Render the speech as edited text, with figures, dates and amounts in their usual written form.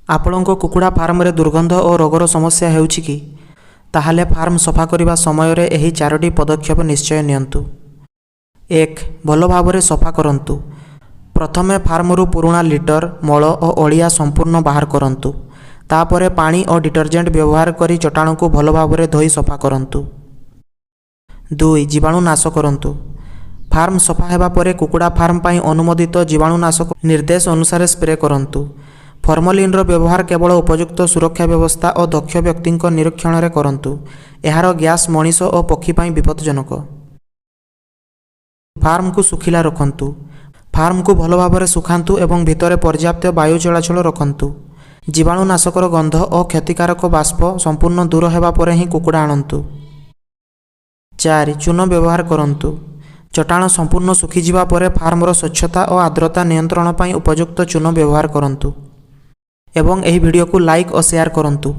ଆପଣଙ୍କ କୁକୁଡ଼ା ଫାର୍ମରେ ଦୁର୍ଗନ୍ଧ ଓ ରୋଗର ସମସ୍ୟା ହେଉଛି କି? ତାହେଲେ ଫାର୍ମ ସଫା କରିବା ସମୟରେ ଏହି ଚାରୋଟି ପଦକ୍ଷେପ ନିଶ୍ଚୟ ନିଅନ୍ତୁ। 1, ଭଲ ଭାବରେ ସଫା କରନ୍ତୁ। ପ୍ରଥମେ ଫାର୍ମରୁ ପୁରୁଣା ଲିଟର, ମଳ ଓ ଅଳିଆ ସମ୍ପୂର୍ଣ୍ଣ ବାହାର କରନ୍ତୁ। ତାପରେ ପାଣି ଓ ଡିଟର୍ଜେଣ୍ଟ ବ୍ୟବହାର କରି ଚଟାଣକୁ ଭଲ ଭାବରେ ଧୋଇ ସଫା କରନ୍ତୁ। 2, ଜୀବାଣୁ ନାଶ କରନ୍ତୁ। ଫାର୍ମ ସଫା ହେବା ପରେ କୁକୁଡ଼ା ଫାର୍ମ ପାଇଁ ଅନୁମୋଦିତ ଜୀବାଣୁନାଶକ ନିର୍ଦ୍ଦେଶ ଅନୁସାରେ ସ୍ପ୍ରେ କରନ୍ତୁ। ଫର୍ମଲିନ୍ର ବ୍ୟବହାର କେବଳ ଉପଯୁକ୍ତ ସୁରକ୍ଷା ବ୍ୟବସ୍ଥା ଓ ଦକ୍ଷ ବ୍ୟକ୍ତିଙ୍କ ନିରୀକ୍ଷଣରେ କରନ୍ତୁ। ଏହାର ଗ୍ୟାସ୍ ମଣିଷ ଓ ପକ୍ଷୀ ପାଇଁ ବିପଦଜନକ। ଫାର୍ମକୁ ଶୁଖିଲା ରଖନ୍ତୁ। ଫାର୍ମକୁ ଭଲ ଭାବରେ ଶୁଖାନ୍ତୁ ଏବଂ ଭିତରେ ପର୍ଯ୍ୟାପ୍ତ ବାୟୁ ଚଳାଚଳ ରଖନ୍ତୁ। ଜୀବାଣୁନାଶକର ଗନ୍ଧ ଓ କ୍ଷତିକାରକ ବାଷ୍ପ ସମ୍ପୂର୍ଣ୍ଣ ଦୂର ହେବା ପରେ ହିଁ କୁକୁଡ଼ା ଆଣନ୍ତୁ। 4, ଚୂନ ବ୍ୟବହାର କରନ୍ତୁ। ଚଟାଣ ସମ୍ପୂର୍ଣ୍ଣ ଶୁଖିଯିବା ପରେ ଫାର୍ମର ସ୍ୱଚ୍ଛତା ଓ ଆର୍ଦ୍ରତା ନିୟନ୍ତ୍ରଣ ପାଇଁ ଉପଯୁକ୍ତ ଚୂନ ବ୍ୟବହାର କରନ୍ତୁ ଏବଂ ଏହି ଭିଡ଼ିଓକୁ ଲାଇକ୍ ଓ ସେୟାର କରନ୍ତୁ।